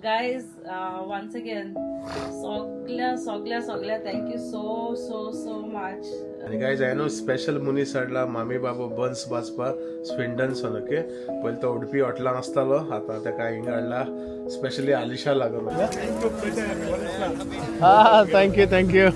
Guys, once again सगल्या सगल्या सगल्या thank you so so so much. आनी गायज, हांवें न्हू स्पेशल मनीस हाडला मामी बाबा बन्स भाजपाक स्विंडनसून. ओके, पयलीं तो उडपी हॉटेलान आसतालो, आतां ताका हिंगा हाडला स्पेशली आलिशा लागून. हा, thank you, thank you.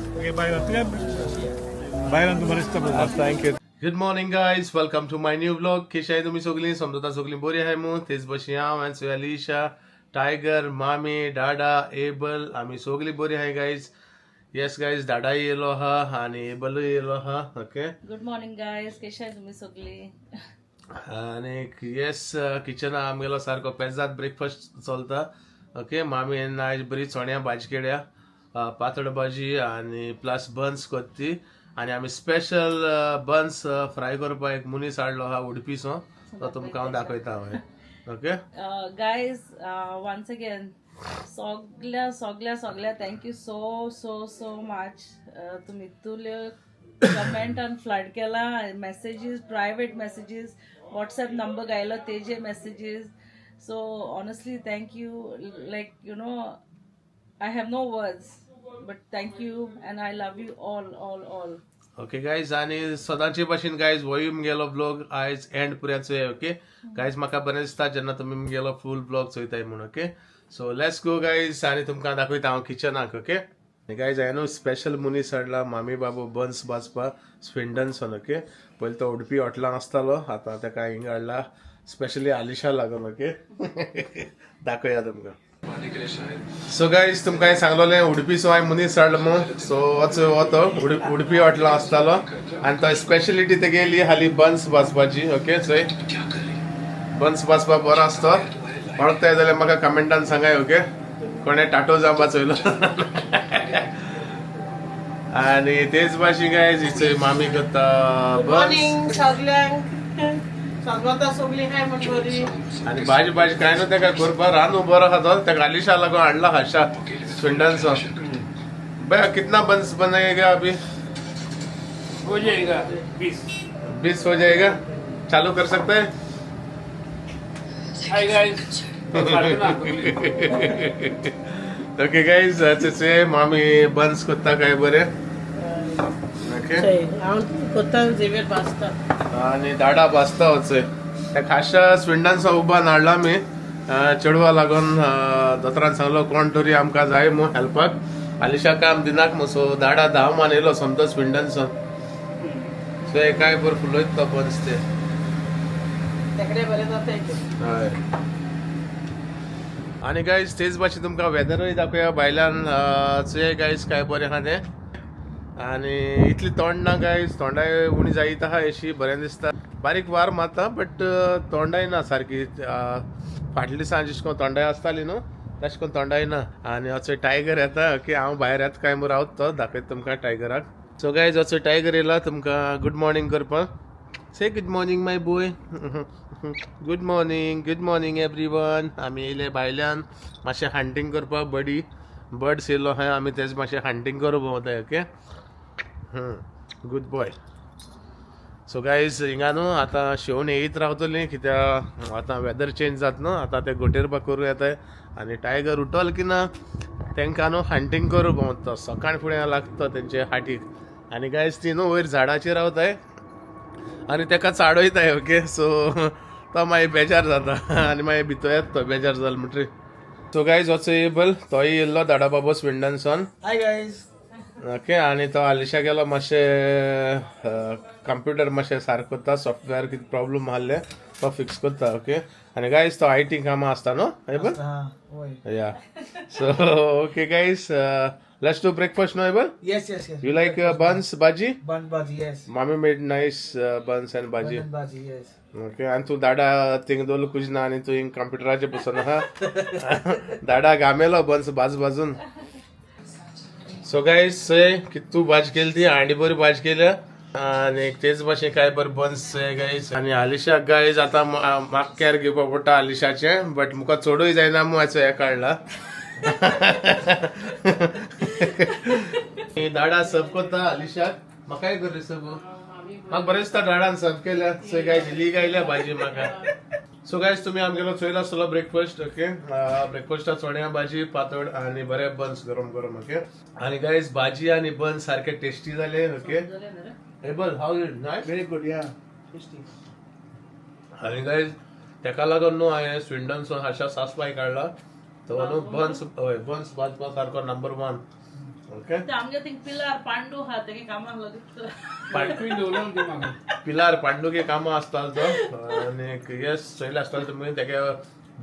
Thank you. Good morning guys, welcome to my new vlog. कशी तुमी सगळीं? समजता सगळीं बरी आहाय मू. तेच भशेन हांव आनी अलिशा, टायगर, मामी, डाडा, एबल, आमी सगळीं बरी आहाय गायज. येस गायज, डाडाय येयलो आहा आनी एबलूय येयलो आहा. ओके. गुड मॉर्निंग गायज, कशी आहे तुम्ही सगळी? आनी येस, किचना आमगेलो सारको पेजाद ब्रेकफास्ट चलता. ओके, मामीन आयज बरी चण्या भाजी केल्या, पातळ भाजी आनी प्लस बन्स कोत्ती. आनी आमी स्पेशल बन्स फ्राय करपाक एक मनीस हाडलो आहा उडपीचो, तो तुमकां हांव दाखयता हांवें. ओके. गायज, वन्स अगेन सगल्या सगल्या सगल्या thank you so so so much. तुम्ही तुले कमेंटान फ्लड केला, messages, private messages, WhatsApp number गायलो तेजे messages. So honestly, thank you. Like, I have no words, but thank you and I love you all, all, all. Okay guys, आनी सदांचे भाशेन guys, होय मुगेलो blog आयज and पुऱ्याचो. Okay guys, म्हाका बरें दिसता जेन्ना तुमी मुगेलो फूल ब्लॉग चोयताय म्हूण. Okay, so let's go guys, आनी तुमकां दाखयता हांव किचनाक. ओके गायज, हांवें न्हू स्पेशल मनीस हाडला मामी बाबा बन्स भाजपाक स्विंडनसून. ओके, पयलीं तो उडपी हॉटेलान आसतालो, आतां ताका हिंगा हाडला स्पेशली आलिशा लागून. ओके, दाखोवया तुमकां. सो गायज, तुमकां हांवें सांगलोलें उडपीचो हांवें मनीस हाडलो म्हूण. सो वच हो तो उडपी हॉटेलान आसतालो आनी तो स्पेशलिटी तेगेली हाली बन्स भाजपाची. ओके, चोय, बन्स भाजपाक बरो आसता. वळखताय जाल्यार म्हाका कमेंटान सांगाय. ओके, कोणे टाटो जावपा चोयलो. आनी तेच भाशेन गायज, हिचोय मामी करता बन्स. मॉर्निंग सगल्यांक, सगळं सगळीं हाय म्हण बरी. आनी भाजी भाजी काय न्हू तेका करपा, रांदू बरो आहा तो. तेका आलिशा लागून हाडला खाशा स्विंडनचो. भैया, कितना बंस बनाएगा अभी? हो जाएगा 20. 20 हो जाएगा? चालू कर सकते हैं? Hi guys. Okay guys, से मामी बंस करता काय बरे. ओके. हांव कोत्ता, झेवियर भाजता. आणि दाडा भाजता वचय. त्या खाशा स्विंडनचो उबान हाडला आमी चेडवा लागून. दोतोरान सांगलो कोण तरी आमकां जाय मू हेल्पाक, आलिशा काम दिनाक मू. सो दाडा धांव मान येयलो समतो स्विंडनसो. सो हे काय बरो फुलयत तो बन्स ते. तेकडे बरें जाता. हय, आनी गायज, तेच भाशेन तुमकां वेदरूय दाखोवया भायल्यान. चोय गायज, काय बरें आहा तें. आनी इतली थोंड ना गायज, थोंडाय उणी जायत आहा अशी बरें दिसता. बारीक वार मारता, बट थोंडाय ना सारकी. फाटल्या दिसा जशें करून थोंडाय आसताली न्हू, तशें करून थोंडाय ना. आनी असो टायगर येता. ओके, हांव भायर येता काय म्हूण रावत तो दाखयता तुमकां टायगराक. सो गायज, असो टायगर येयला तुमकां गुड मॉर्निंग करपाक. Say good morning, my boy. Good morning, good morning everyone. आमी येयले भायल्यान मातशें हंटींग करपाक. बडी बर्ड्स येयलो आहा, आमी तेच मातशें हंटींग करूंक भोंवताय. Okay, good boy. So guys, हिंगा न्हू आतां शेवणीं येयत रावतलीं, कित्याक आतां वेदर चेंज जाता न्हू. आतां ते घोंटेर करूं येताय. आनी टायगर उठल की ना, तेंकां न्हू हंटींग करूं भोंवता, सकाळ फुडें लागता तेंचे हाटीक. आनी गायज, ती न्हू वयर झाडाचेर रावताय आनी तेका चाडयताय. ओके, सो तो मागीर बेजार जाता आनी मागीर भितर येता तो बेजार जालो म्हणटरीर. सो गायज, वचो एबल, तोय येयल्लो दाडा बाबो स्विंडनसून. Hi guys. ओके, आनी तो आलिशा गेलो मातशें कंप्युटर मातशें सारको करता, सॉफ्टवेअर कितें प्रॉब्लम आहले तो फिक्स करता. ओके, आनी गायज, तो IT कामां आसता न्हू एबल? वय. Yeah, so okay guys, let's do breakfast न्हू Abel? Yes. You like buns bhaji? Bun bhaji, yes. Mami made nice buns and bhaji. Bun bhaji, yes. Okay, आनी तूं दाडा थिंग दवरलो कुजना आनी तूं हिंग कंप्युटराचेर बसून आहा. दाडा घामेलो बन्स भाज भाजून. सो गायज, चोय कितू भाजी केली ती. हांडी बरी भाजी केल्या आनी तेच भाशेन काय बरें बन्स गायज. आनी आलिशाक गायज, आतां म्हाका कॅर घेवपाक पडटा आलिशाचें, बट मुका चडूय जायना मू, हाचो हें काडला. दाडा सर्व करता आलिशाक. म्हाकाय कर रे सर्व. म्हाका बरें दिसता डाडान सर्व केल्या. चोय गायज, लीग आयल्या भाजी म्हाका. सो गायज तुमी आमगेलो चोयला आसतलो ब्रेकफास्ट ओके. ब्रेकफास्टाक चण्या भाजी पातळ आनी बरे बन्स गरम गरम ओके. आनी गायज भाजी आनी बन्स सारके टेस्टी जाले okay. Abel, how is nice? Very good, yeah. Tasty. आनी गायज तेका लागून न्हू हांवें स्विंडनसून हाशा सासपाय काडला तो न्हू बन्स, हय बन्स भाजपा सारको नंबर 1 ओके. ते आमगे थिंग पिलार पांडू हा तेगे कामाक लागता. पिलार पांडुगे कामां आसतालो तो आनी येस चोयले आसताले तुमी तेगे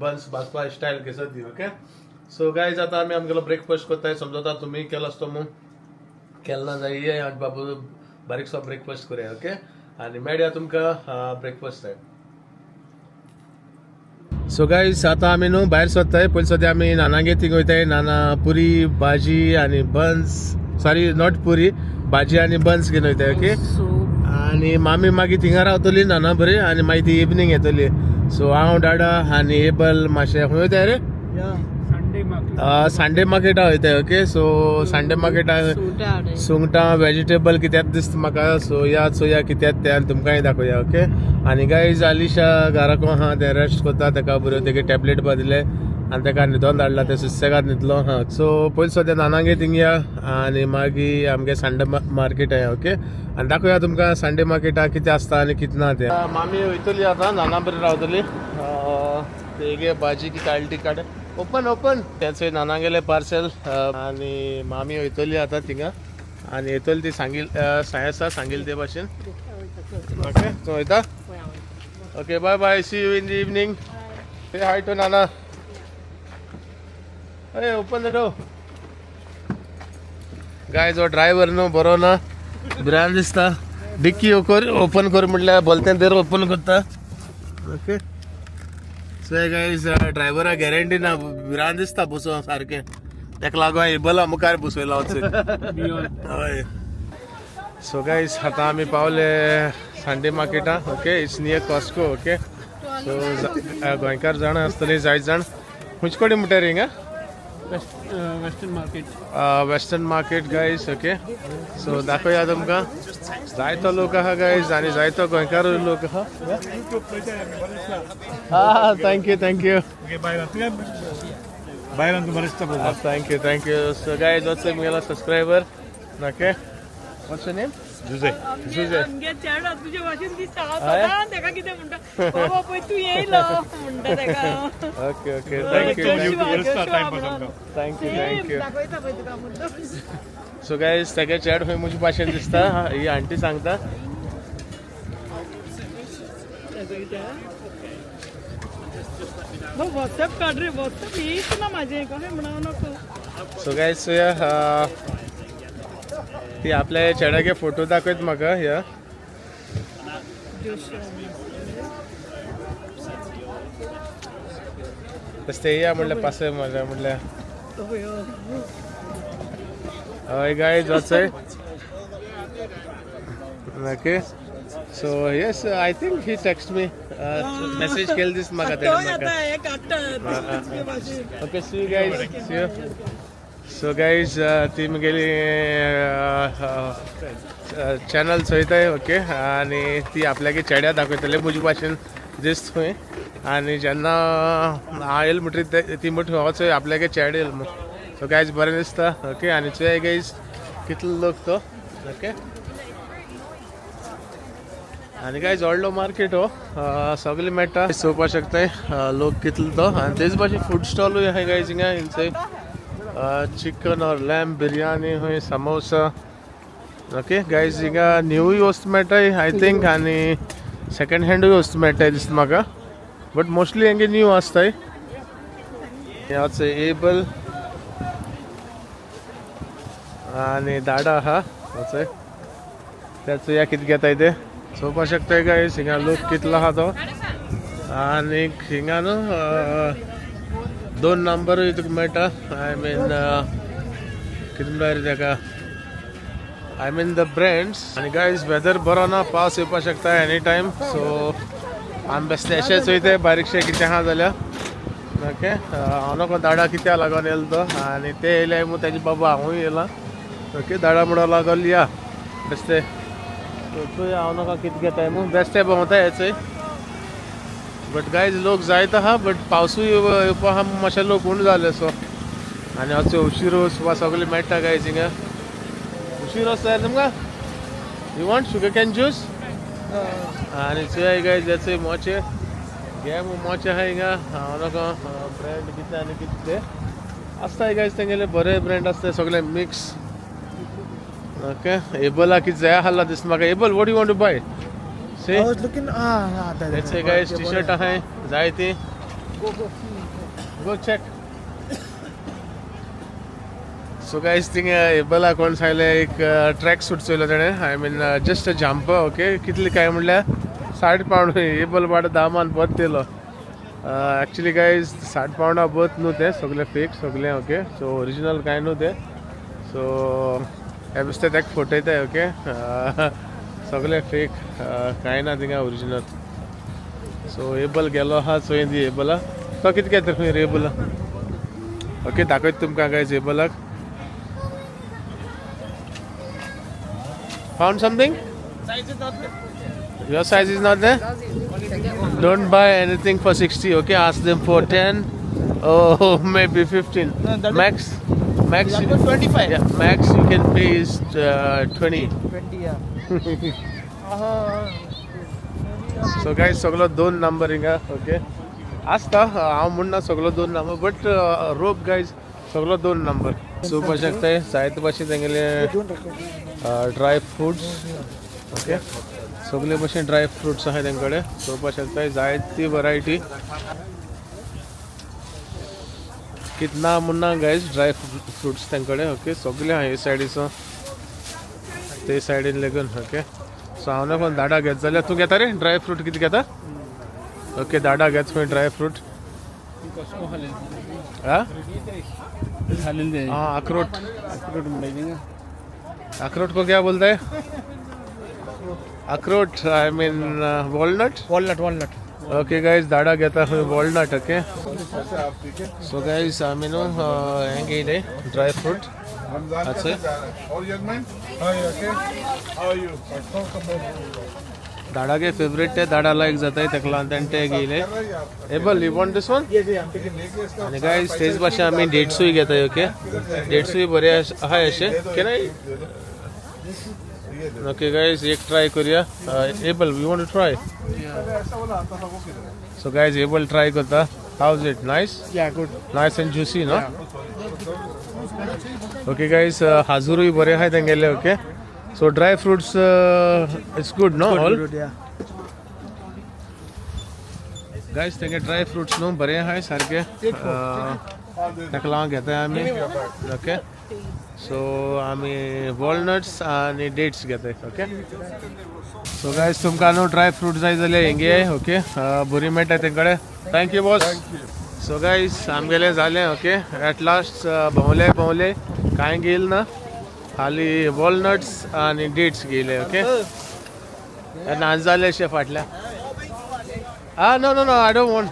बन्स भाजपा स्टायल केसो ती ओके. सो गायज आतां आमी आमगेलो ब्रेकफास्ट करताय. समजता तुमी केलो आसतो मू केन्ना ना जाय आनी बाबू बारीकसो ब्रेकफास्ट करया ओके. आनी मेळया तुमकां ब्रेकफास्ट टायम. सो गायज आतां आमी न्हू भायर सरताय. पयलीं सद्या आमी नानागे थिंग वयताय. नाना पुरी भाजी आनी बन्स, सॉरी not पुरी, भाजी आनी बन्स घेवन वयताय ओके. आनी मामी मागीर थिंगा रावतली नाना बरी आनी मागीर ती इवनींग येतली. सो हांव डाडा आनी एबल मातशें खंय वयताय रे? सांडे मार्केटा वयताय ओके. सो सांडे मार्केटा सुंगटां वेजिटेबल कित्याक दिसता म्हाका. सो या चोया कित्याक तें आनी तुमकांय दाखोवया ओके. आनी गायज आलिशा घराको आहा तें रेस्ट करता. तेका बऱ्यो तेगे टॅबलेट बदले आनी तेका न्हिदोन धाडला. तें सुसेगाद न्हिदलो हा. सो पयलीं सद्या नानागे थिंग या आनी मागीर आमगे सांडे मार्केट या ओके. आनी दाखोवया तुमकां सांडे मार्केटा कितें आसता आनी कितें ना तें. मामी वयतली आतां नाना बरी रावतली. तेगे भाजी कितें हाडली ती काड ओपन ओपन तें नानागेलें पार्सल. आनी मामी वयतली आतां थिंगा आनी येतली ती सांगील साय आसा सांगील ते भाशेन ओके. तूं वयता okay. Bye bye, see you in the evening. Say hi to Nana. अरे ओपन the door. गाय जो ड्रायव्हर न्हू बरो ना भिरांत दिसता. डिक्की ओपन कर म्हटल्यार बोलतें देर ओपन करता ओके. सो गायज ड्रायव्हरा गॅरंटी ना, भिरांत दिसता बसोन सारकें. तेका लागून एबला मुखार बसयला हय. सो गायज आतां आमी पावले सांडे मार्केटा okay. It's near Costco okay. So गोंयकार जाणां आसतले जायत जाण खंयचे कडेन म्हणटा रे हिंगा? Western market. Western market guys okay. So दाखोवया तुमकां जायतो लोक आहा गायज आनी जायतो गोंयकारूय लोक आहा. हा thank you thank you thank you thank you. So guys what's म्हगेलो subscriber okay. What's your name? Jose. Jose. आमगे चेडो तुजे भाशेन दिसता हांव सदां तेका कितें म्हणटा, बाबा पळय तूं येयलो म्हणटा तेका. Okay okay thank you thank you thank you. दाखयता पळय तुका मुद्दम. सो गायज तेगे चेड खंय म्हजे भाशेन दिसता ही आंटी सांगता. वॉट्सएप काड रे, वॉट्सएप येयच ना म्हाजें, कशें म्हणून नको. सो गायज चोया ती आपल्या चेड्यागे फोटो दाखयत म्हाका ह्या. तशें ते या म्हणल्यार पासय म्हळ्यार म्हणल्यार हय guys वचय okay. So yes I think he text me message केले दिसता म्हाका तेणें म्हाका. हे काडटा तुजे भाशेन. Okay, see you guys. See you. So guys, ती म्हगेली चॅनल चोयताय ओके. आनी ती आपल्यागे चेड्या दाखयतले म्हजे भाशेन दिसता खंय. आनी जेन्ना हांव येयलो म्हणटरी ती म्हणटा हो चोय आपल्यागे चेडे येयलो म्हूण. सो गायज बरें दिसता ओके. आनी चोय गायज कितलो लोक तो ओके. आनी गायज व्हडलो मार्केट हो, सगळें मेळटा चोवपाक शकताय लोक कितलो तो. आनी तेच भाशेन फूड स्टॉलूय आहा गायज हिंगा हिंगसय चिकन और लॅम्ब बिरयानी हय समोसा ओके. गायज हिंगा न्यूय वस्तू मेळटाय I think आनी सेकंड हँडूय वस्तू मेळटाय दिसता म्हाका, बट मोस्टली हेंगे न्यू आसताय. ह्याच एबल आनी दाडा आहा वचय त्याच या कितें घेताय ते चोवपाक शकताय गायज. हिंगा लोक कितलो आहा तो. आनी हिंगा न्हू 2 नंबरूय तुका मेळटा. I mean कितें म्हणटा रे तेका, I mean the brands. आनी गायज वेदर बरो ना, पावस येवपाक शकता एनी टायम. सो आमी बेश्टे अशें चोयताय बारीकशें कितें आहा जाल्यार ओके. हांव नको दाडा कित्याक लागून येयलो तो आनी ते येयले म्हूण तेजे बाबा हांवूय येयला ओके. दाडा म्हणून लागल या बेश्टे चोया हांव नाका कितें घेताय म्हूण बेश्टे भोंवता हेचय. बट गायज लोक जायत आहा, बट पावसूय येवपा आहा, मातशे लोक उण जाले सो. आनी अशें उशीर वचपा सगळे मेळटा गायज हिंगा. उशीर वचता तुमकां. You want sugar cane juice? आनी चोय गायज, याचे मोचे घे मोचे आहा हिंगा. हांव नाका ब्रँड कितें आनी कितें ते आसता गायज, तेंगेले बरे ब्रँड आसता सगळे मिक्स. ओके, एबला कितें जाय आहला दिसता म्हाका. Able, what you want to buy? See? I was looking. Ah, that, Let's say guys, T-shirt आहे जाय ती. Go, go. Go check. So guys, थिंगा एबला कोण सांगलें, एक ट्रॅक सूट चोयलो तेणें, I mean just a jumper. Okay, कितले काय म्हणल्यार 60 पावंड. एबल वाट दामान परत दिलो. एक्चुली गायज 60 पावंडा बत न्हू तें, सगळें फेक सगळें. ओके, सो ओरिजिनल कांय न्हू तें. सो हे बेश्टे ताका फटयताय. ओके, सगळें फेक, कांय ना थिंगा ओरिजिनल. सो एबल गेलो आहा, चोय दी एबला तो कितें घेता खंय रे एबला. ओके, दाखयता तुमकां guys एबलाक. Found something? Your size is not there? Don't buy anything for 60, okay? Ask them for 10 oh, maybe 15. No, that is- Max, max. That was 25. Yeah, max you can pay is 20. 20, yeah. So guys, सगळो दोन number हिंगा. Okay, आसता हांव म्हणना सगळो दोन number, but rope guys सगळो दोन नंबर. चोवपा शकताय जायते भाशेन तेंगेले ड्राय फ्रुट्स. ओके, सगळे भशेन ड्राय फ्रुट्स आहा तेंचे कडेन. चोवपा शकताय जायती वरायटी. कितना म्हणना गायज ड्राय फ्रुट्स तेंचे कडेन. ओके, सगळे आहा हे सायडीचो ते सायडीन लेगून. ओके, सो हांव ना कोण दाडा घेत जाल्यार तूं घेता रे ड्राय फ्रूट? कितें घेता? ओके, दाडा घेत खंय ड्राय फ्रूट. हा. खालेले. हाँ, अखरोट. अक्रोट म्हणटाय. अखरोट को क्या बोलते हैं? अखरोट, I mean walnut. Walnut, walnut. Okay guys, दाडा घेता खंय वॉलनट. ओके, सो गायज आमी न्हू हें घेयले ड्राय फ्रूट. अच्छा. All young man? Hi, okay. How are you? दाडागे favourite ते दाडा लायक जाताय, तेका लागून तेणें ते घेयले. Able, you want this one? Yes, yeah, I'm taking. आनी गायज तेच भाशेन आमी डेट्सूय घेताय. ओके, डेट्सूय बरे आहाय अशे. Can I? Okay guys, एक ट्राय करूया. Able, you want to try? So guys, Able try करता. How is it? Nice? Yeah, good. Nice and juicy, no? Okay guys, हाजूरूय बरे आहाय तेंगेले. Okay, so dry fruits, it's good no all? Good, yeah. Guys, तेंगे dry fruits न्हू बरे आहाय सारके, ताका लागून घेताय आमी. ओके, सो आमी वॉलनट्स आनी डेट्स घेताय. ओके, सो गायज, तुमकां न्हू ड्राय फ्रूट जाय जाल्यार हेंगे. ओके, बरी मेळटा तेंचे कडेन. Thank you boss. So guys, आमगेलें जालें. ओके, एट लास्ट भोंवले भोंवले कांय घेयल ना, खाली वॉलनट्स आनी डेट्स घेयले. ओके, नाच जाले अशें फाटल्या. Ah, no, no, no, I don't want.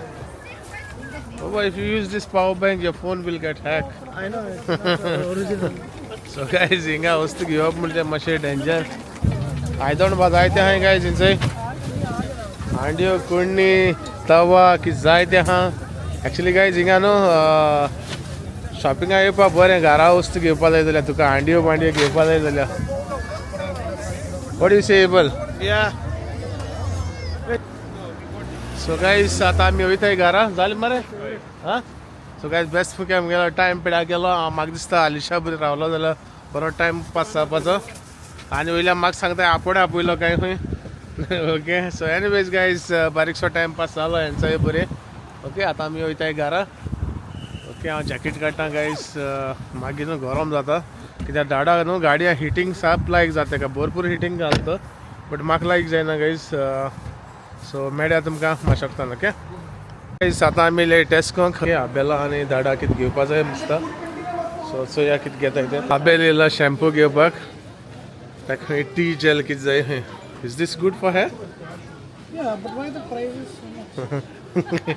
Oh, if you use this power bank, your phone will get hacked. I know. It's not original. So guys, हिंगा वस्तू घेवप म्हणजे मातशें डेंजर. आयदण बा जायते आहाय गायज हिंचय, हांड्यो, कुण्णी, तवा कितें जायते आहा. एक्चुली गायज, हिंगा न्हू शॉपिंगाक येवपा बरें, घरा वस्तू घेवपा जाय जाल्यार तुका हांड्यो बांड्यो घेवपा जाय जाल्यार. What you say, Able? Yeah. So guys, आतां आमी वयताय घरा. जालें मरे. हां, सो गायज, बेस्ट फुके आमगेलो टायम पिड्यार गेलो. म्हाका दिसता आलिशा बरी रावलो जाल्यार बरो टायम पास जावपाचो. आनी वयल्यान म्हाका सांगता आपोडे आपयलो काय खंय. ओके, सो एनिवेज गायज, बारीकसो टायम पास जालो हेंचोय बरें. ओके, आतां आमी वयताय घरा. ओके, हांव जॅकेट काडटा गायज, मागीर न्हू गरम जाता कित्याक दाडा न्हू गाडया हिटींग साप लायक जाता तेका, भरपूर हिटींग घालता, बट म्हाका लायक जायना गायज. सो मेळया तुमकां मातशें वगतान. ओके गायज, आतां आमी येयले टेस्कोंक. आबेला आनी दाडा कितें घेवपा जाय दिसता. सो चोया कितें घेताय तें. आबेल येयला शॅम्पू घेवपाक, ताका टी जेल कितें जाय. Is this good for hair? Yeah, but why the price is so much?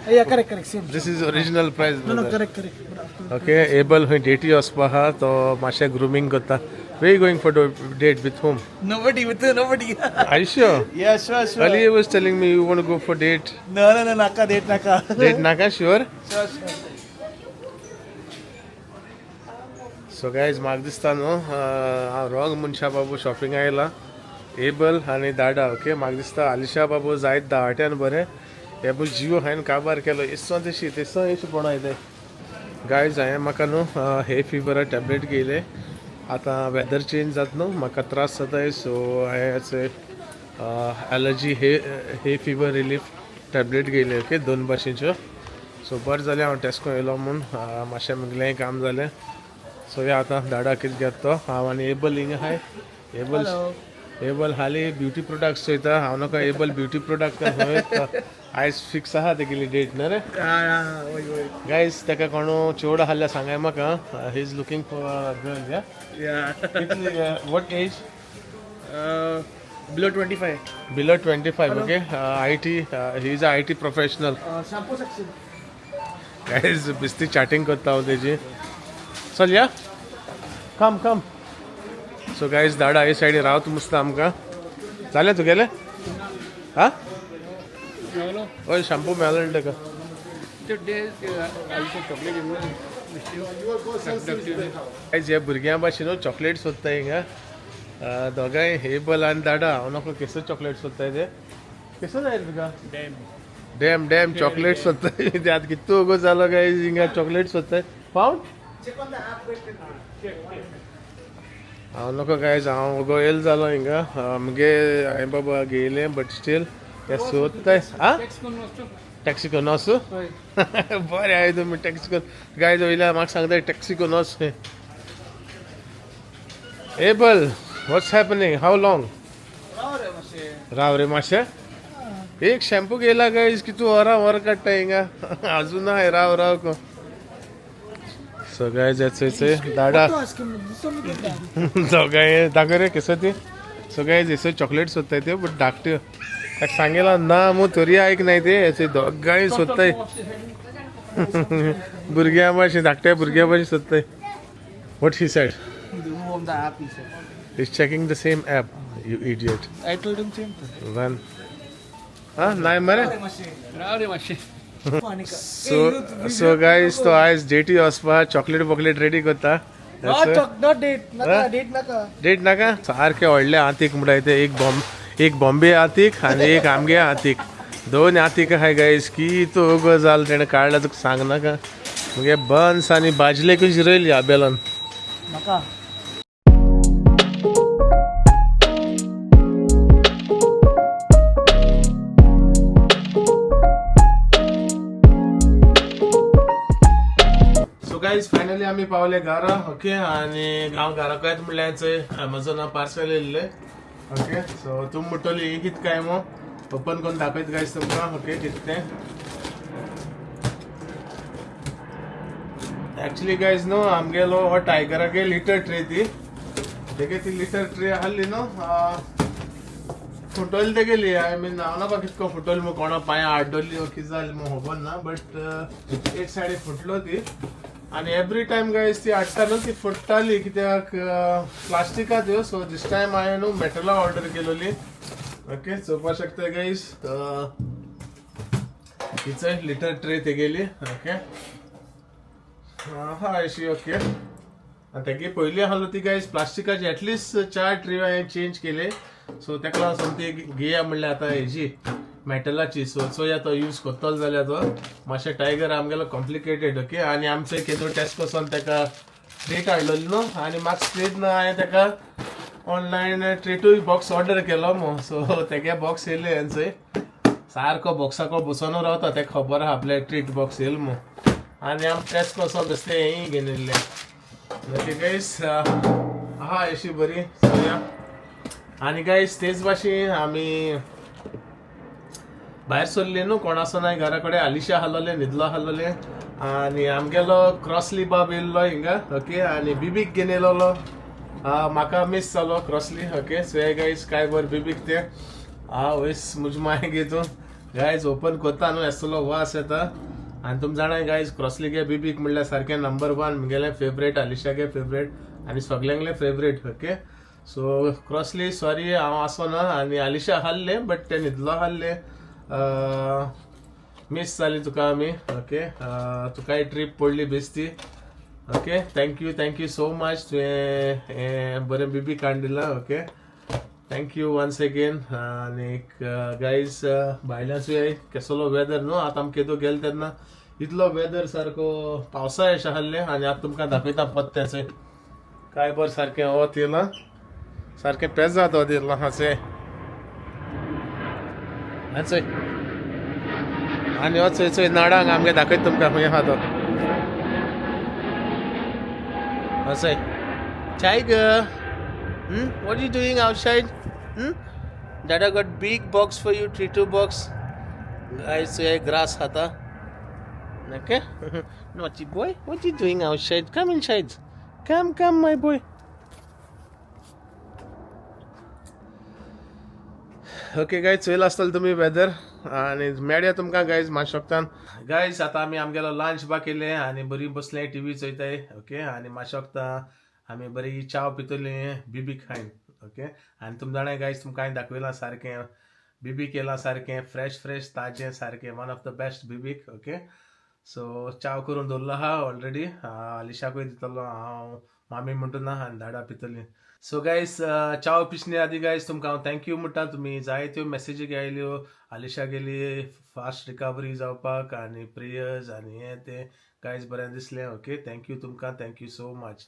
Yeah, correct, correct, same. This is original price. No, no, correct, correct. But after okay, able खंय deity वचपा आहा, तो मातशें grooming करता. Where you going for date with whom? Nobody with nobody. Are you sure? Yeah, sure, sure. Earlier was telling me you want to go for date. No, no, no, naka date naka. Date naka, sure? Sure, sure. So guys, म्हाका दिसता न्हू हांव wrong मनशा बाबू shopping आयला. Able आनी दाडा. Okay, म्हाका दिसता आलिशा बाबू जायत दावाट्यान बरें हेबल जियो हांवें काबार केलो इसो तशी तेसो एश पणो येताय. गायज, हांवें म्हाका न्हू हे फिवरा टॅबलेट घेयले. आतां वेदर चेंज जाता न्हू, म्हाका त्रास जाताय. सो हांवें एलर्जी हे फिवर रिलीफ टॅबलेट घेयले. ओके, दोन भाशेच्यो. सो बरें जालें हांव टॅस्को येयलो म्हूण, मातशें म्हगलेंय काम जालें. सो या आतां दाडा कितें घेता तो. हांव आनी एबल हिंगा आहाय. एबल एबल हाली ब्युटी प्रोडक्ट्स चोयता. हांव नाका एबल ब्युटी प्रोडक्ट आयज फिक्स आहा तेगेली डेट न्हू रे. Yeah, wait, wait. गायज, ताका कोणू चेवडो आहल्यार सांगाय म्हाका. He is looking for girl. Yeah, Yeah. What age? Below 25. Below 25. Okay, IT, he is a IT professional. Shampoo section. Guys, बिस्ती चॅटिंग करता हांव तेजी. चल या, कम कम. सो गायज, दाडा हे सायडी रावत मस्त आमकां. जालें तुगेलें? हा, हय, शॅम्पू मेळ्ळो ताका. गायज, ह्या भुरग्यां भाशेन न्हू चॉकलेट सोदता हिंगा दोगांय, हेबल आनी दाडा. हांव नको केसो चॉकलेट सोदताय ते. केसो जाय रे तुका? डॅम डॅम चॉकलेट सोदताय ते. आतां कितू वगो जालो गायज, हिंगा चॉकलेट सोदताय. पावंड हांव नको गायज, हांव वगो येयल जालो हिंगा. मुगे हांवें बाबा घेयलें, बट स्टील ते सोदताय. आं, टॅक्सी करून वचूं? बरें आहे तुमी टॅक्सी करून. गायज, वयल्या म्हाका सांगता टॅक्सी करून वच. Abel, what's happening? How long? राव रे मातशें. एक शॅम्पू घेयला गायज, कितू वरां वर काडटा हिंगा, अजून हाय राव राव को. सो गायज, येचो दाडा What to ask him? This only get that. दोगांय दाखय रे केसो ती. सो गायज, हेसो चॉकलेट सोदताय त्यो, बट धाकट्यो. ताका सांगेला ना मू, तरी आयक नाय ते. हेचे दोगांय सोदताय भुरग्यां भाशेन, धाकट्या भुरग्यां भाशेन सोदताय. What he said? Remove on the app, he said. Is checking the same app, you idiot. I told him same thing. One हा नाय मरे. राव रे मातशें. सो सो गायज, तो आयज डेटी वचपा चॉकलेट बॉकलेट रेडी करता. Not choc, not date. Naka, Huh? date naka. Date नाका. सारखे व्हडले आतीक म्हणटाय ते. एक बॉम्बे आतीक आनी एक आमगे आतीक, दोन आतीक आहाय गायज. की तो उगो जाल तेणें काडला तुका सांग नाका. मुगे बन्स आनी भाजलेकूच जिरयली आबेलान. Naka. So guys, finally आमी पावले घरा. ओके, आनी हांव घरा कयत म्हणल्यार चोय अमेझॉना पार्सल येयल्लें. ओके, सो तुमी म्हणटली ही कितें काय मो, ओपन करून दाखयत गायज तुमकां. ओके, कितें तें एक्चुली गायज न्हू, आमगेलो हो टायगरागे लिटर ट्रे ती. तेगे ती लिटर ट्रे आहली न्हू, फुटोली तेगेली. I mean, हांव नाका कितको फुटोली मग, कोणा पांया आड्डली वो कितें जालें मग खबर ना, बट एक सायडीक फुटलो ती. आनी एवरी टायम गायज ती हाडटा न्हू, ती फुट्टाली, कित्याक प्लास्टिका त्यो. सो दीस टायम हांवें न्हू मेटला ऑर्डर केलोली. ओके, चोवपाक शकता गायज, हिचो लिटर ट्रे तेगेली. ओके, हा अशी. ओके, आनी तेगे पयली आहलो ती गायज प्लास्टिकाची. एटलिस्ट 4 ट्रे हांवें चेंज केले. सो तेका लागून सोमती घेया म्हणल्यार आतां हेजी मेटलाची. सो चोया तो यूज करतलो जाल्यार तो मातशें. टायगर आमगेलो कॉम्प्लिकेटेड. ओके, आनी आमचो केदो टेस्को वचोन तेका ट्रेट हाडलेली न्हू, आनी म्हाका स्ट्रेट ना, हांवें तेका ऑनलायन ट्रेटूय बॉक्स ऑर्डर केलो मो. सो तेगे बॉक्स येयले हेंचय सारको बॉक्साको बसोन रावता, तेका खबर आहा आपल्या ट्रीट बॉक्स येयल मो. आनी आम टेस्को वचोन बेश्टे हेंय घेवन येयल्ले. ओके गायस, आहा अशी बरी चोया. आनी गायस, तेच भाशेन आमी भायर सरली न्हू, कोण आसना घरा कडेन, आलिशा आहलोलें, न्हिदलो आहलोलें. आनी आमगेलो क्रॉसली बाब येयल्लो हिंगा. ओके, आनी बिबीक घेवन येयलोलो. म्हाका मिस जालो क्रॉसली. ओके, सो गायज, काय बरें बिबीक तें आ वयस मुज माय गे तूं. गायज, ओपन करता न्हू, एसलो वास येता. आनी तुमी जाणाय गायज, क्रॉसली गे बिबीक म्हणल्यार सारकें नंबर 1, मुगेलें फेवरेट, आलिशागे फेवरेट. आनी सगल्यांगले favourite. Okay, so Crossley sorry हांव आसो ना आनी आलिशा आहलें बट तें न्हिदलो आहलें, मीस जाली तुका आमी. ओके, तुकाय ट्रीप पडली बेस्ती. Okay, thank you, thank you so much. तुवें हें बरें बिबी काडून दिलां. Okay, thank you once again. आनीक गायज, भायल्यान केसलो वेदर न्हू, आतां आमी केदो गेले तेन्ना इतलो वेदर सारको पावसा अशें आहलें. आनी आतां तुमकां दाखयता पत्त्याचें काय बरें सारकें वत येयलां, सारकें पेजाद वत येयलां. हांचे हांचय आनी हो चोय चोय नाडांक आमगे दाखयता तुमकां खंय आहा तो. असय Tiger, What are you doing outside? Dada got big box for you, 3-2 box. Guys, so grass hata. Okay? Naughty boy, what are you doing outside? Come inside. Come, come, my boy. Okay guys, चोयला आसतलें तुमी weather आनी मेळया तुमकां guys मातशे वखतान. Guys, आतां आमी आमगेलो lunch बा केलें आनी बरी बसले टिवी चोयताय. ओके, आनी मातशे वखतां आमी बरी चाव पितली, बिबी खायन. ओके, आनी तुम जाणाय गायज, तुमकां हांवें दाखयलां सारकें बिबी केलां, सारकें फ्रेश फ्रेश ताजें सारकें, one of the best bibik. Okay, so चाव करून दवरलो आहा ऑलरेडी, आलिशाकूय दितलो हांव, मामी म्हणटा ना आनी दाडा पितली. सो गायज, चाव पिसणे आदी गायज तुमकां हांव thank you म्हणटा. तुमी जायत्यो मॅसेजी आयल्यो आलिशा गेली फास्ट रिकवरी जावपाक आनी प्रेयर्स आनी हें तें. गायज, बरें दिसलें. ओके, thank you तुमकां, thank you so much.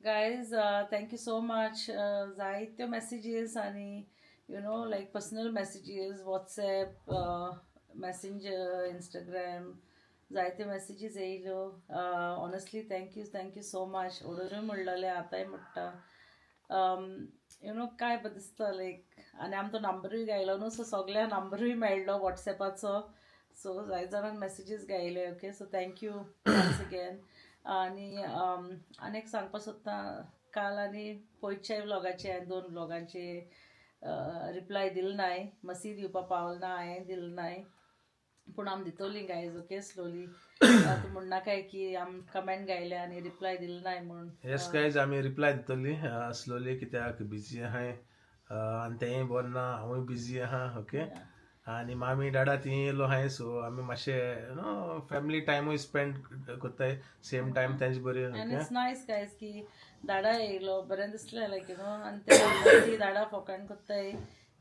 Guys, thank you so much. जायत्यो मॅसेजीस आनी like personal messages, WhatsApp, Messenger, Instagram, जायत्यो मॅसेजीस येयल्यो. Honestly, thank you, thank you so much. ओडूनय म्हणलेलें, आतांय म्हणटा, you know काय बरें दिसता लायक. आनी आमचो नंबरूय गायलो न्हू, सो सगल्या नंबरूय मेळ्ळो वॉट्सॅपाचो. सो जायते जाणांक मॅसेजीस गायले. Okay, so thank you once again. आनी आनी एक सांगपाक सोदता, काल आनी पयरच्या व्लॉगाचे हांवें दोन व्लॉगांचे रिप्लाय दिल नाय, मसी दिवपा पावल ना, हांवें दिल नाय, पूण आमी दितोली गायज. Okay, slowly. तूं म्हणनाकाय की आम कमेंट गायले आनी रिप्लाय दिल नाय म्हूण. येस गायज, आमी रिप्लाय दितली स्लोली, कित्याक बिजी आहाय आनी तेंय बरें ना, हांवूय बिजी आहा. ओके, आनी मामी डाडा ती येयलो आहाय, सो आमी मातशे you know family टायमूय स्पेंड करताय सेम टायम तेंचे बरें. And okay. It's nice guys की दाडा येयलो, बरें दिसलें लायक you know. आनी ते दाडा फोकाण कोत्ताय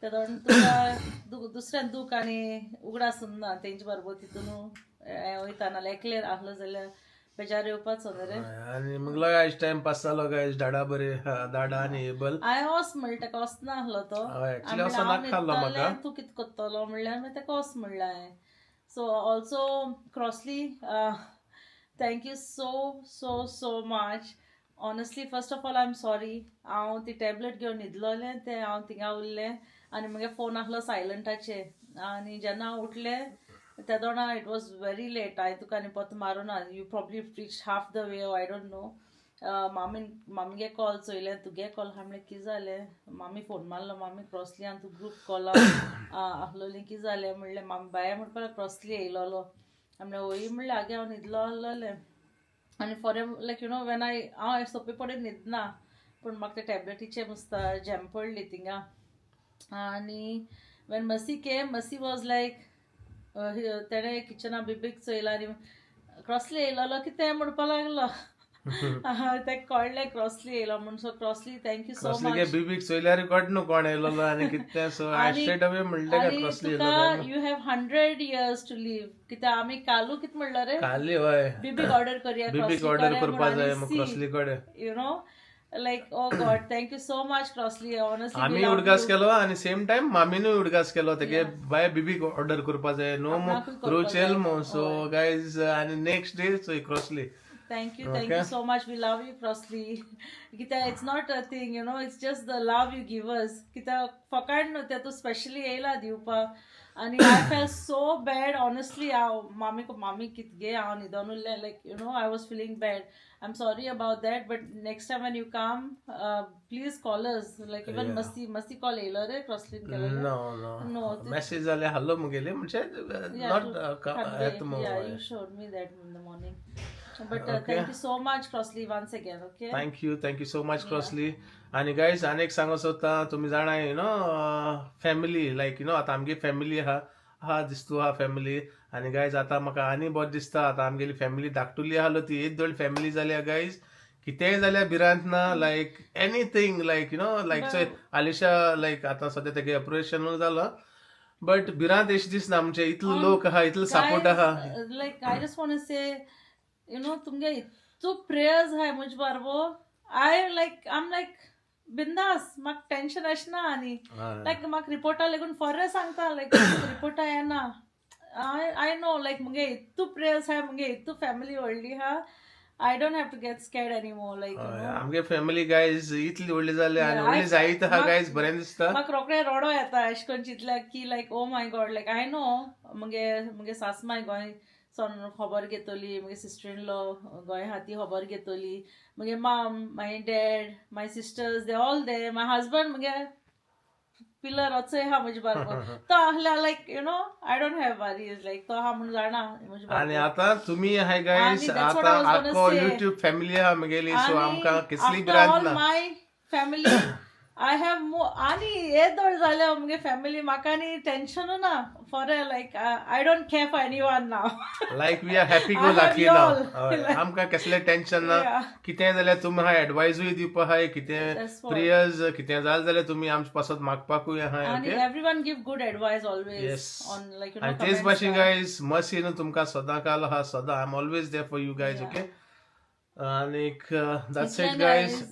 तेदोण तुका दुसऱ्यान दूख आनी उगडास उरना तेंचे बरोबर तितून हें वयता, नाल्यार एकलें आहलो जाल्यार बेजार येवपाचो न्हू रे. आनी मुगलो आयज टायम पास जालो गायज, डाडा बरे, डाडा आनी एबल. हांवें वच म्हणलें ताका, वचना आहलो तो. हय, एक्चुअली असो नाका आहलो म्हाका. तूं कितें करतलो म्हणल्यार मागीर ताका वच म्हणलें हांवें. So also Crossley, thank you so so so much. Honestly, first of all, I am sorry. हांव ती टॅबलेट घेवन न्हिदलोलें तें, हांव थिंगा उरलें आनी म्हगे फोन आहलो सायलंटाचेर आनी जेन्ना हांव उठलें तेदोणा it was very late. हांवें तुका आनी परतो मारूं ना. You probably reach half the way, I don't know. मामीन मामीगे कॉल चोयलें, तुगे कॉल आहा. म्हणलें कितें जालें? मामी फोन मारलो, मामी क्रॉसली आनी तूं ग्रूप कॉला आहलोली, कितें जालें म्हणलें. मामी बाये म्हणपाक लागली क्रॉसली येयलोलो. म्हणलें वय म्हणलें, आगे हांव न्हिदलो आहलोलें. आनी for like when I हांव सोंपे पडेन न्हिदना, पूण म्हाका ते टॅबलेटीचे मुसता झेम पडली थिंगा. आनी when Masi came, Masi was like, तेणें किचना बिबीक चोयला आनी क्रॉसली येयलोलो कितें म्हणपा लागलो. ताका कळ्ळें क्रॉसली येयलो म्हूण. So Crossley, thank you so Crossley much. बिबीक चोयल्यार कळटा न्हू कोण येयलोलो आनी कितें. सो हांवें स्ट्रेट अवे म्हणलें का क्रॉसली तुका येयलो. You have 100 years to live. कित्याक आमी कालू कितें म्हणलो रे? काली हय. बिबीक ऑर्डर करया. बिबीक ऑर्डर करपा जाय मग क्रॉसली कडेन. Like, oh God, thank you so much, Crossley, honestly. आमी उडगास केलो आनी सेम टायम मामीनूय उडगास केलो तेगे बाय बिबीक ऑर्डर करपा जाय न्हू. आपणाकूय करपा रोचेल जाय. मो. सो गायज, आनी नेक्स्ट डे चोय क्रॉसली. Thank you, thank you so much. We love you, Crossley. कित्याक it's not a thing, it's just the love you give us. कित्याक फकाण न्हू तें, तूं स्पेशली येयला दिवपाक. आनी I felt so bad, honestly. हांव मामी मामी कित गे, हांव न्हिदोन उरलें, like I was feeling bad. I am sorry about that, but next time when you come, please call us, like even Masi Masi call येयलो रे क्रॉसलीन केलो? No no. No. Message जाले हालो मुगेले, म्हणजे not येता मो. Yeah, you showed me that in the morning. But thank you so much Crossley once again, okay. Thank you, thank you so much Crossley. आनी guys, आनी एक सांगो सोदता, तुमी जाणा, family, like आतां आमगे फॅमिली आहा, आहा दिसतू आहा फॅमिली. आनी गायज, आतां म्हाका आनी बरें दिसता, आतां आमगेली फॅमिली धाकटुली आसलो ती येद्दोळ फॅमिली जाल्या. गायज, कितेंय जाल्यार भिरांत ना, like anything, like like चोय आलिशा, लायक आतां सद्या तेगे ऑपरेशन जालां, बट भिरांत अशी दिसना, म्हणजे इतलो लोक आहा, इतलो सपोर्ट आहा. Like I just want say, तुमगे इतू प्रेयर्स हाय म्हजे बारबो, I like I am like बिंदास, म्हाका टेन्शन अशें ना. आनी लायक म्हाका रिपोर्टा लेगून फोरे सांगता, लायक रिपोर्टा येना, I know लायक मुगे इतू प्रेयर्स हाय, मुगे इतू फॅमिली व्हडली आहा, I don't have to get scared any more, like. आमगे फॅमिली गायज इतली व्हडली जाली आनी व्हडली जायत आहा गायज, बरें दिसता. म्हाका रोखडें रडो येता अशें करून चिंतल्यार की like oh my God, like I know मुगे सासमाय गोंय सोन खबर घेतली, मुगे सिस्टर इन लॉ गोंय आहा ती खबर घेतली, मुगे mom, my dad, my sisters, they all they, my husband मुगे पिलर असोय आहा म्हजे बारबर, तो आहल्यार like I don't have worries, like तो आहा म्हूण जाणा म्हजे आणि बारबर. आता तुम्ही हाय गायज, आणि that's what आता I was gonna आख्खो say. YouTube family आहा म्हगेली, सो आमकां कसली आफ्टर भिरांत ऑल ना. My family I have मो आनी येदोळ जाल्या मुगे फॅमिली, म्हाका आनी टेन्शनू ना for like I don't care for anyone now. Like we are happy go I have lucky ना. Y'all. आमकां कसलें टेन्शन ना. कितें जाल्यार तुमी हाय एडवायजूय दिवपा आहाय, कितें That's what. Prayers कितें जालें जाल्यार तुमी आमचे पासत मागपाकूय आहाय. आनी okay everyone give good advice always on like आनी तेच भाशेन गायज, मसी न्हू तुमकां सदां काल आहा, सदां I am always there for you guys, okay. आनीक that's it guys.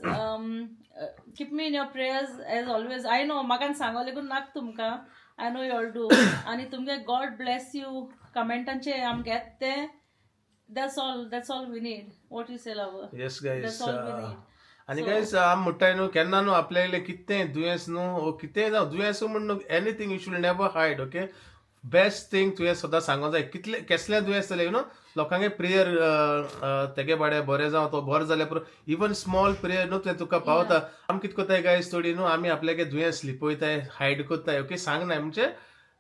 Keep me in your prayers as always. I know म्हाका सांगो लेगून नाक तुमकां, I know you all do. आनी तुमगे गॉड ब्लेस you कमेंटांचे आम घेत ते, that's all we need. What you say, lover? Yes guys. That's all we need. आनी गायज, आम म्हणटाय न्हू, केन्ना न्हू आपल्याले कितें दुयेंस न्हू वो कितेंय जावं, दुयेंस म्हण न्हू, anything you should never hide, okay. Best thing तुवें सदां सांगोंक जाय, कितले केसलें दुयेंस जालें, लोकांगे प्रेयर तेगे बाडे बरें जावं, तो बरो जाल्यार पुरो. इवन स्मॉल प्रेयर न्हू तें तुका पावता. आमी कितें करताय गायज, थोडी न्हू आमी आपल्यागे दुयेंस लिपयताय, हायड करताय, ओके, सांगनाय, म्हणजे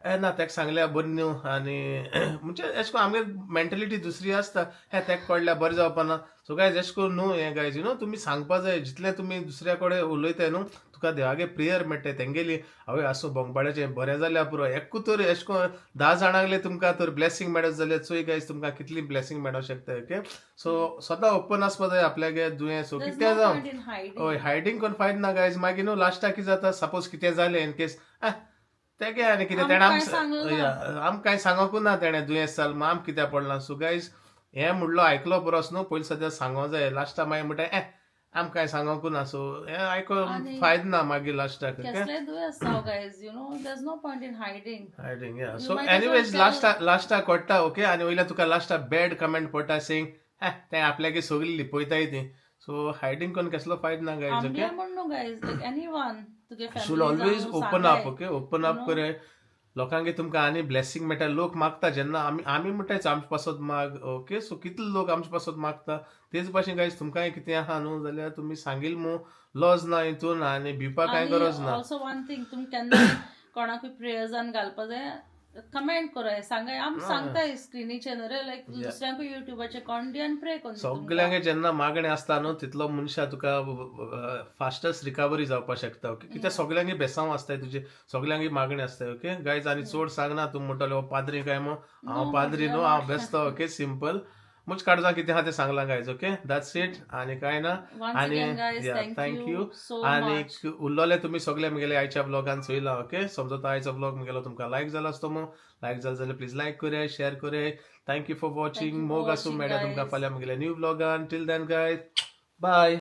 ए ना तेका सांगल्यार बरें न्हू, आनी म्हणजे एशें करून आमगे मेंटेलिटी दुसरी आसता, हे तेका कळ्ळ्यार बरें जावपा ना. सो गायज, एशें करून न्हू हें गायज, तुमी सांगपा जाय. जितलें तुमी दुसऱ्या कडेन उलयताय न्हू, तुका देवागे प्रेयर मेळटाय तेंगेली. आवय आसूं, बोंगबाड्याचें बरें जाल्यार पुरो. एकू तर एशें करून 10 जाणांगले तुमकां तर ब्लेसींग मेळत जाल्यार चोय गायज, तुमकां कितली ब्लेसींग मेळोंक शकता, ओके. सो सदां ओपन आसपा जाय आपल्यागे दुयेंस कितें जावं. हय, हायडींग करून फायद ना गायज. मागीर न्हू लास्टाक कितें जाता, सपोज कितें जालें इन केस, तेगे आनी कितें तेणें आमकां कांय सांगूंक ना, तेणें दुयेंस जालें आम कित्याक पडलां. सो गायज, हें म्हणलो आयकलो परस न्हू पयलीं सद्या सांगोंक जाय. लास्टाक मागीर म्हणटा ए आमकां कांय सांगूंक ना, सो हें आयकोन फायद ना मागीर लास्टाक. कसलें दुयेंस जावं guys, there is no point in hiding. Hiding, yeah. So anyways, लास्टाक कळटा, ओके. आनी वयल्यान तुका लास्टाक बॅड कमेंट पडटा सेईंग तें आपल्यागे सगळी लिपयताय ती. सो हायडींग करून कसलो फायद ना गायज, ओके. म्हण न्हू गायज, लायक एनीवन तुगे should always open up, okay. Open up करे लोकांगे, तुमकां आनी ब्लेसींग मेळटा. लोक मागता जेन्ना आमी आमी म्हणटाय आमचे पासत माग, ओके. सो कितले लोक आमचे पासत मागता, तेच भाशेन गायज, तुमकांय कितें आहा न्हू जाल्यार तुमी सांगील मू, लॉज ना हितून आनी भिवपाक कांय गरज ना. ऑल्सो वन थिंग, तुमी केन्ना कोणाकूय प्रेयर्सान घालपा जाय, कमेंट कराय, सांगाय, आमी सांगताय स्क्रिनीचेर न्हू रे, लायक दुसऱ्यांकूय युट्यूबाचेर कोण दी आनी प्रे करून. सगल्यांक जेन्ना मागणें आसता न्हू, तितलो मनशा तुका फास्टस्ट रिकवरी जावपाक शकता, ओके. कित्याक सगल्यांक बेसांव आसताय तुजे, सगल्यांक मागणें आसताय, ओके गायज. आनी चड सांगना, तूं म्हणटलो हो पाद्री काय मू, हांव पाद्री न्हू, हांव बेस्तो, ओके. सिंपल मुज काडजा कितें आहा तें सांगलां गायज, ओके, that's it, आनी कांय ना. आनी thank you. आनी उरलोले तुमी सगळे म्हगेले आयच्या ब्लॉगान चोयला, ओके. समजता आयचो ब्लॉग म्हगेलो तुमकां लायक जाला आसतो मू. लायक जालो जाल्यार प्लीज लायक करया, शेअर करया. Thank you for watching. मोग आसूं, मेळ्या तुमकां फाल्यां म्हगेल्या new ब्लॉगान. Till then guys, bye.